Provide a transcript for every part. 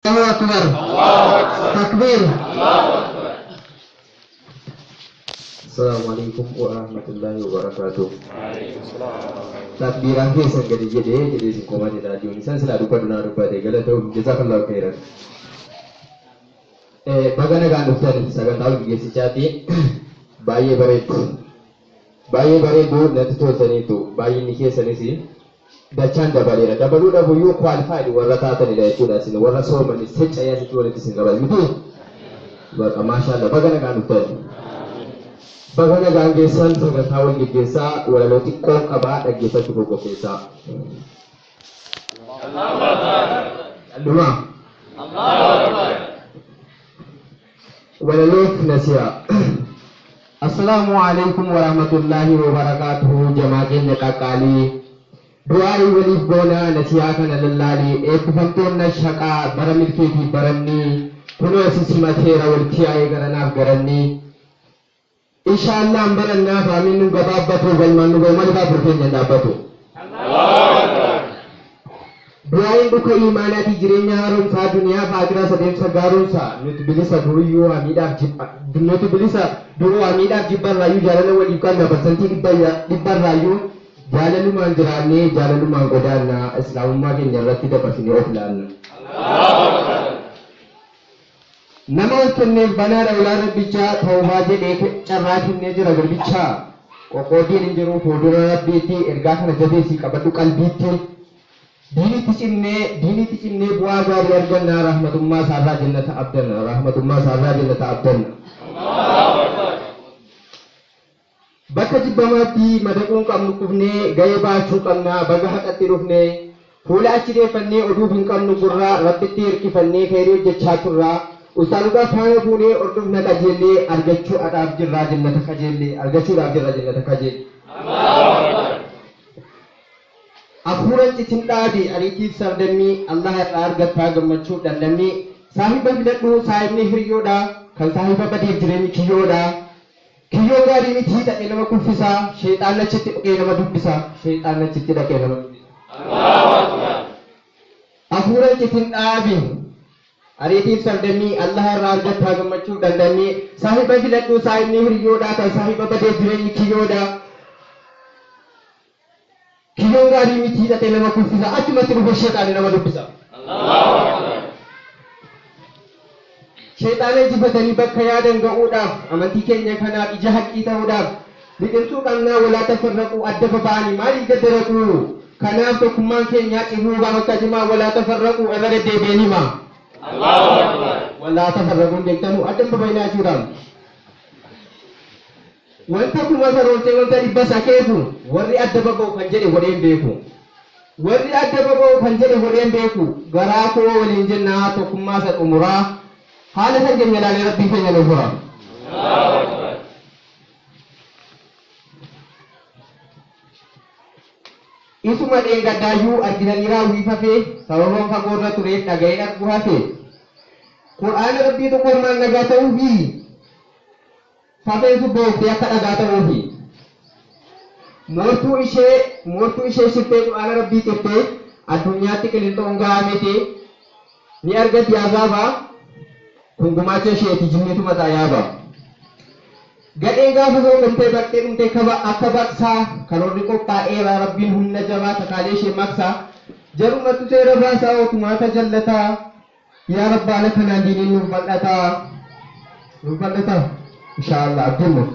Allahu Akbar. Takbir. Assalamualaikum warahmatullahi wabarakatuh. Takbiran keessan gadi jedhee jedhee isin qomaa jedhaa jiruun isaan silaa dubbatu naa dubbate galatoom jazakallahu khairan. Baga nagaan dhuftan sagantaa gaggeessichaatti baay'ee bareeddu. Baay'ee bareeddu natti toltaniitu baay'inni keessanis dachaan dabaleera. Dabaluu dhabuyyuu qualified warra taatanidha jechuudha isin warra soomanis seccayyaa asitti walitti isin qaban miti. Baqa maashaallah baga nagaan dhuftan. Baga nagaan geessan sagantaa wal geggeessaa walaloo xiqqoon qabaa dhaggeeffachuu qoqqopheessaa. Callumaa. Walaloof nasiyaa. Assalaamu alaikum warahmatullaahi wabarakaatuhu jamaa keenya qaqqaalii. Du'aayi waliif goonaa nasiyaa kana lallaalii eebbifamtoonni shaqaa bara milkeetii barannii kunoo isin simateera walitti yaa'ee garanaaf garannii. Inshaallaan barannaaf amiin nu gabaabbatu galmaan nu ga'u malee baabur keenya hin dhaabbatu. Du'aayin dhuka imaanaatii jireenya haaromsaa duniyaa fi akiraa adeemsa gaaromsaa nuti bilisa duruyyuu hamiidhaaf jibba nuti bilisa duruu hamiidhaaf jibbarraayyuu jaalala waliif qabna parsantii dhibbarraayyuu jaalalumaan jiraannee jaalalumaan godaannaa islaamummaa keenya irratti dabarsinee of laanna. Nama of kenneef banaadha ulaan rabbichaa tawbaa jedhee carraa kennee jira garbichaa. Qoqqooddiin hin jiru fuuldura rabbiitti ergaa kana jabeessii qabadhu qalbiitti. Diinitti cimnee diinitti cimnee bu'aa gaarii argannaa rahmatummaa isaarraa jannata abdanna rahmatummaa isaarraa jannata abdanna. Bakka jibbamaatti madaquun qabnu kufnee ga'ee baachuu qabna baga haqatti dhufnee fuula achi deeffannee oduuf hin qabnu gurraa rabbitti hirkifannee khayrii hojjechaa turraa ustaazotaa faana fuunee hordofna qajeellee argachuudhaaf jirraa jannata kajeellee argachuudhaaf jirra jannata kajeellee. Hafuuran citin dhaabi ariitiif sabdammii Allah irraa argattaa gammachuu dhandhammii saahiba filadhu saahibni hiriyoodha kan saahiba badeef jireenyi kiyyoodha. Kiyyoo gaarii miti dhaqee nama kuffisaa sheexaan achitti dhaqee nama dubbisa sheexaan achitti dhaqee nama dubbisa. Hafuuran citin dhaabi ariitiif sabdammii Allah irraa argattaa gammachuu dhandhammii saahiba filadhu saahibni hiriyoodha kan saahiba badeef jireenyi kiyyoodha. Kiyyoon gaarii miti hidhatee nama kuffisa achumatti dhufe sheexaani nama dubbisa. Sheexaana injifatanii bakka yaadan ga'uudhaaf amantii keenya kanaaf ija haqqii ta'uudhaaf liqimsuu qabnaa walaa tafarraquu adda baba'anii maaliif gaddaraquu kanaaf tokkummaan keenyaa cimuu bakka jimaa walaa tafarraquu irra deddeebi'een hima. Walaa tafarraquun beektanu adda hin babayinaa jechuudhaan. Wanta kuma karoortee wanta dhibba isaa keeku warri adda baba'u kan jedhe godheen beeku. Warri adda baba'u kan jedhe godheen beeku garaa koo waliin jennaa tokkummaa isa xumuraa haala san keenya ilaalee rabbii keenya nu fura. Isuma dheengaddaayyuu argitanii raawwii fafee sababa fagoorra tureef dhaga'een arguu hafe. Qur'aana rabbii tokko hirmaan nagaa ta'uufi fafeen sun booftee akka dhagaa ta'uufi. Moortuu ishee shirtee qur'aana rabbii cirtee addunyaatti qilinxoon gahamete ni argatti azaaba kun gumaacha isheeti jinnitu mataa yaaba. Gadheen gaafa soofamtee baqxee dhumtee kaba akka baqsaa karoorri qophaa'eera rabbiin humna jabaa takaalee ishee maqsaa jarumatu seera baasaa otumaata jallataa yaa rabba ala kanaan diiniin nuuf bal'ataa nuuf bal'ataa inshaallah abdiin nuuf.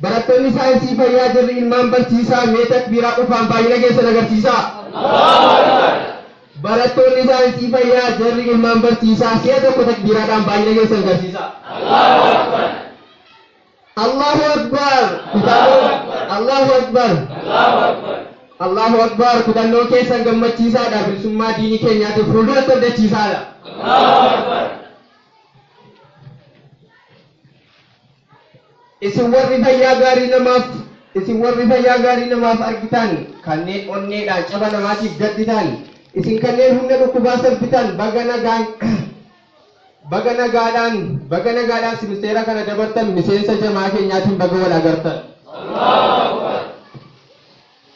Barattoonni saayinsii fayyaa jirri ilmaan barsiisaa mee takbiiraa qofaan baay'ina keessan agarsiisaa. Barattoonni saayinsii fayyaa jarri ilmaan barsiisaa si'a tokko takbiiraadhaan baay'ina keessan agarsiisaa. Allahu Akbar. Kutannoo Allahu Akbar. Allahu Akbar. Kutannoo keessan gammachiisaadha. Bilisummaa diinii keenyaatiif fuulduratti abdachiisaadha. Isin warri fayyaa gaarii namaaf isin warri fayyaa gaarii namaaf argitan kanneen onneedhaan caba namaatiif gadditan isin kanneen humna dhukkubaa sarbitan baga nagaan baga nagaadhaan baga nagaadhaan simisteera kana dabartan miseensa jamaa keenyaatiin baga wal agartan.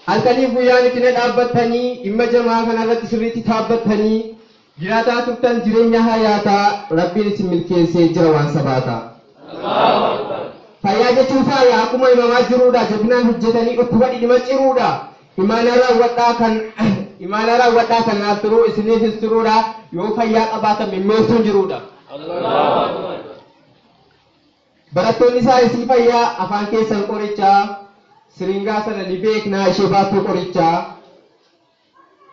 Halkaniif guyyaan itti na dhaabbattanii dhimma jamaa kanarratti sirriitti taabbattanii Jiraataa turtan jireenya hayaataa, Rabbiin isin milkeessee jira waan sabaataa. Fayyaa jechuun faaya akkuma himamaa jiruudha. Jabinaan hojjetanii dhukkuba dhidhima ciruudha. Imaana raawwadhaa kan imaana raawwadhaa kan naaf turuu isiniifis turuudha. Yoo fayyaa qabaatan mimmeessuun jiruudha. Barattoonni saayinsii fayyaa afaan keessan qorichaa, siringaa sana ni beeknaa ishee baattuu qorichaa.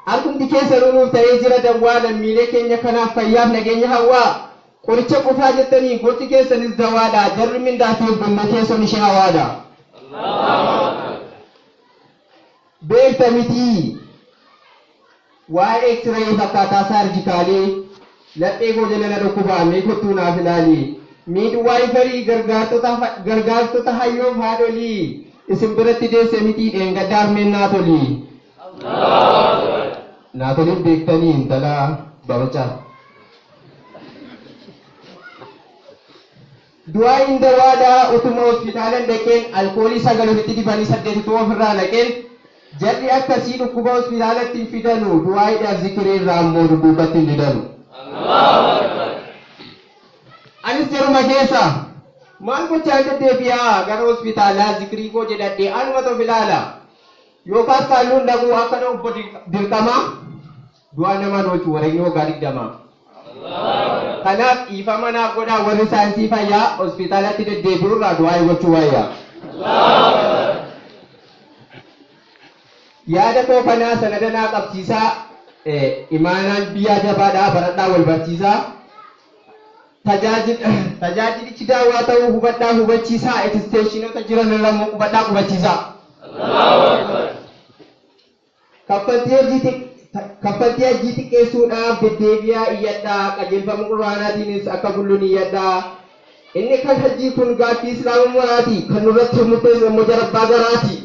Harkumti keessanuu nuuf ta'ee jira dawwaa, lammiilee keenya kanaaf fayyaaf nageenya hawwaa. Qoricha qofaa jettanii gochi keessanis dawaadha. Jarri mindaatiif bunna keessan ishee hawaadha. Beekta mitii waa'ee X-ray fakkaataa saarjikaalii, laphee koo jala na dhukkubaa mee kottuu naaf ilaali. Miidwaayifarii gargaartota hayyoof haadholii isin biratti deesse mitii dheengadda harmeen naatolii. Naatoliin beektanii intala babacaa. Du'aayin dawaadhaa utuma hospitaalan dhaqeen alkoolii 9 ofitti dibanii 8tu ofirraa naqeen, jarri akkasii dhukkuba hospitaalatti hin fidanu, du'aayiidhaaf zikirii irraa ammoo dudduubatti hin didanu. Anis jaruma keessa maal gochaa deddeebi'aa gara hospitaalaa, zikirii koo jedhadhee anuma of ilaala. Yookaas kaalluun dhaquu akka obbo dirqamaa du'aa namaan oolchu wareegni waggaa 20. Kanaaf dhiifama naaf godhaa, warri saayinsii fayyaa hospitaalatti deddeebi'uu irraa du'aa gochuu wayya. Yaada koo kanaa sanada naa qabsiisaa, imaanaan biyyaa jabaadhaa, baradhaa wal barsiisaa. Tajaajilichi daawwaa ta'uu hubadhaa hubachiisaa, ekisteeshinoota jiran irra immoo qubadhaa qubachiisaa. Kaffaltii hajjii xiqqeessuudhaaf deddeebi'aa iyyadhaa, qajeelfama quraanaatiinis akka bulluun iyyadhaa. Inni kan hajjii kun gaaffii islaamummaati, kan nurratti murteessu immoo jarabbaa garaati.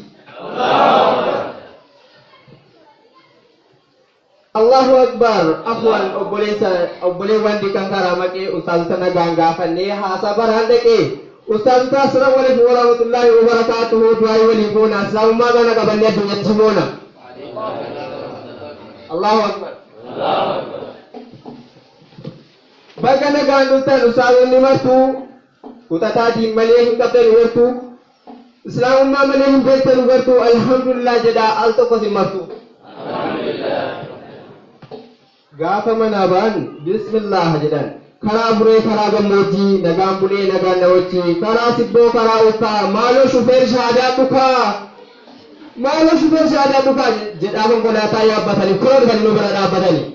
Allahu Akbar. Afwan obboleessa, obboleewwan dikan karaa maqee ustaazota nagaan gaafannee haasaa baraan dhaqee. Ustaazota, assalaamu alaikum warahmatullahi wabarakatuhu. Du'aa walii goona, islaamummaa kana qabannee addunyatti moona. Allahu Akbar. Baga nagaan dhuftan ustaazonni martuu, kutataatiin malee hin qabdan wartuu, islaamummaa malee hin beektan gartuu, alhamdulillah jedhaa al tokko sin martuu. Gaafa manaa ba'an bismillah jedhan, karaa buree karaa gammoojjii nagaan bulee nagaan na wajjii, karaa sibboo karaa ukkaa, maaloo shufeer shaadaa dhukaa, maaloo shufeer shaadaa dhukaa jedhaa konkolaataa yaabbatanii kunoo dhufanii nu bira dhaabbatanii.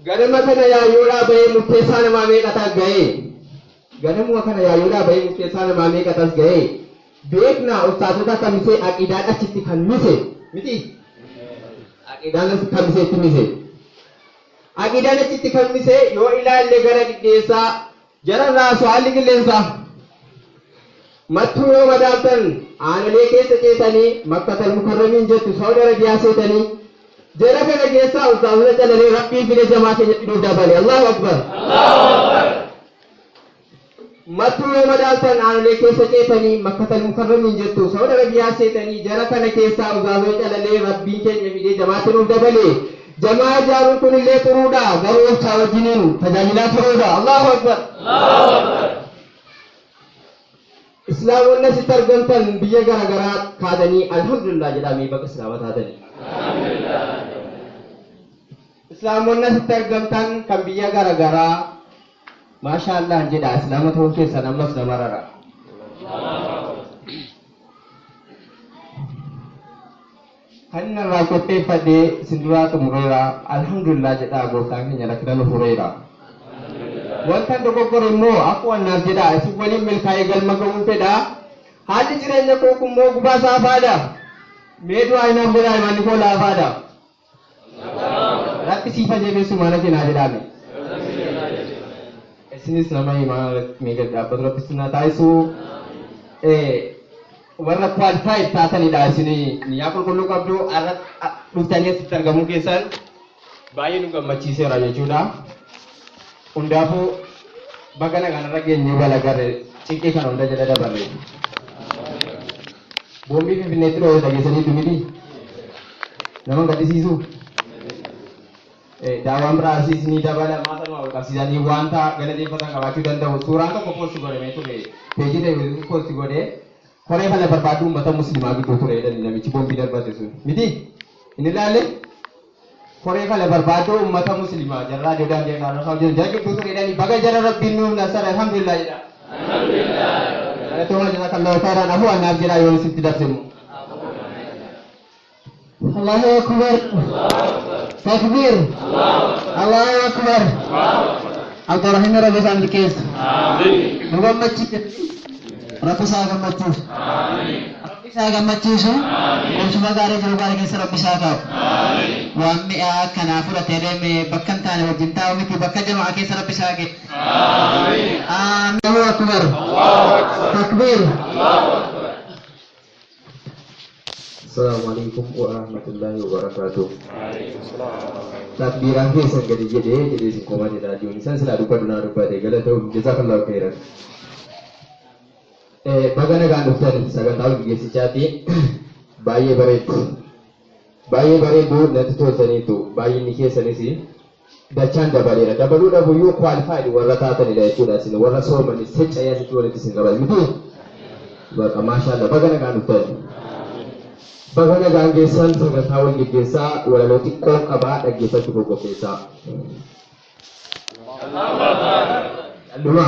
Ganama kana yaayyoodhaa bahee murteessaa namaa meeqatas ga'ee? Ganamuma kana yaayyoodhaa bahee murteessaa namaa meeqatas ga'ee? Beeknaa ustaazota kamisee aqidaan achitti kan mise miti? Aqidaan kamiseetti mise. Aqidaan achitti kan mise yoo ilaalle gara dhidheessaa jararraa haalli qilleensaa. Mattuu yoo madaaltan aanolee keessa ceetanii Makkatal Mukarramiin jettu Saudi Arabiyaa seetanii, jara kana keessaa ustaazota calalee Rabbiin fide jamaa keenyatti nuuf dabale. Allahu Akbar. Mattuu yoo madaaltan aanolee keessa ceetanii Makkatal Mukarramiin jettu Saudi Arabiyaa seetanii, jara kana keessaa ustaazota calalee Rabbiin keenya fidee jamaatti nuuf dabale. Jamaa ijaaruun kun illee xuruudha. Garuu obsaa wajjiniin tajaajilaa turuudha. Allahu Akbar. Islaamonni asitti argamtan biyya garaagaraa kaatanii alhamdulillah jedhamee bakka islaama taatanii. Islaamonni asitti argamtan kan biyya garaagaraa maashaallah jedha, islaama ta'uu keessan ammas nama rara. Kan inni irraa qopheeffadhee isin duraa xumureera, alhamdulillah jedha, gooftaan keenya rakkina nu fureera. Wanta dogoggore immoo akkuma naaf jedha, isin waliin milkaa'ee galma ga'uun fedha. Haalli jireenya koo kun immoo gubaa saafaadha. Mee du'aa inaaf godhaa, imaanni koo laafaadha. Rabbi siif jabeessu mana keenyaa jedhame. Isinis nama imaana mee gad dhaabbatu Rabbi isin haa taasisu. Warra qualified taatanidha, isin niyyaa qulqulluu qabdu, har'a dhuftanii asitti argamuu keessan baay'ee nu gammachiiseera jechuudha. Hundaafuu baga nagaan irra geenyee wal agarre, cinqii kana hunda jala dabarre. Boombii Finfinneetti dhoohe dhageessaniitu miti. Nama gaddisiisu. Daawwan biraasiis ni dabala maasanuma wal qabsiisanii wanta galateeffatan qabaachuu danda'u. Suuraan tokko post godhamee ture. Peejii ta'e post godhee koree kana barbaadu uummata musliimaa gidduu ture jedhani namichi boombii darbate sun. Miti? Inni ilaalle koree kana barbaadu uummata musliimaa jarraa Joodaan jedhan jara gidduu ture jedhani baga jara rabbiin nuuf nasara alhamdulillah jedha. Galatooma jazakallahu khairan afuu annaaf jedhaa yoo isitti dabse immoo. Allahu Akbar. Takbir. Allahu Akbar. Abdurrahim Rabbi isaa milkeessu. Nu gammachiise. Rabbi isaa gammachiisu. Rabbi isaa gammachiisu. Qubsuma gaarii jiru gaarii keessa Rabbi isaa kaa'u. Waan mi'aa akkanaa fudhatee deeme bakka hin taane wajjin taa'u miti bakka jamaa keessa Rabbi isaa geessu. Amiin. Allahu Akbar. Takbir. Assalamu alaikum warahmatullahi wabarakatuh. Takbiiraan keessan gadi jedhee jedhee isin komate raadiyoon isaan silaa dubbadhu naa dubbate galatoom jazakallahu khairan. Baga nagaan dhuftan sagantaa gaggeessichaatti baay'ee bareeddu. Baay'ee bareeddu natti toltaniitu baay'inni keessanis dachaan dabaleera. Dabaluu dhabuyyuu qualified warra taatanidha jechuudha isin warra soomanis seccayyaa asitti walitti isin qaban miti. Baqa maashaallah baga nagaan dhuftan. Baga nagaan geessan sagantaa wal geggeessaa walaloo xiqqoo qabaa dhaggeeffachuu qopheessaa. Dhuma.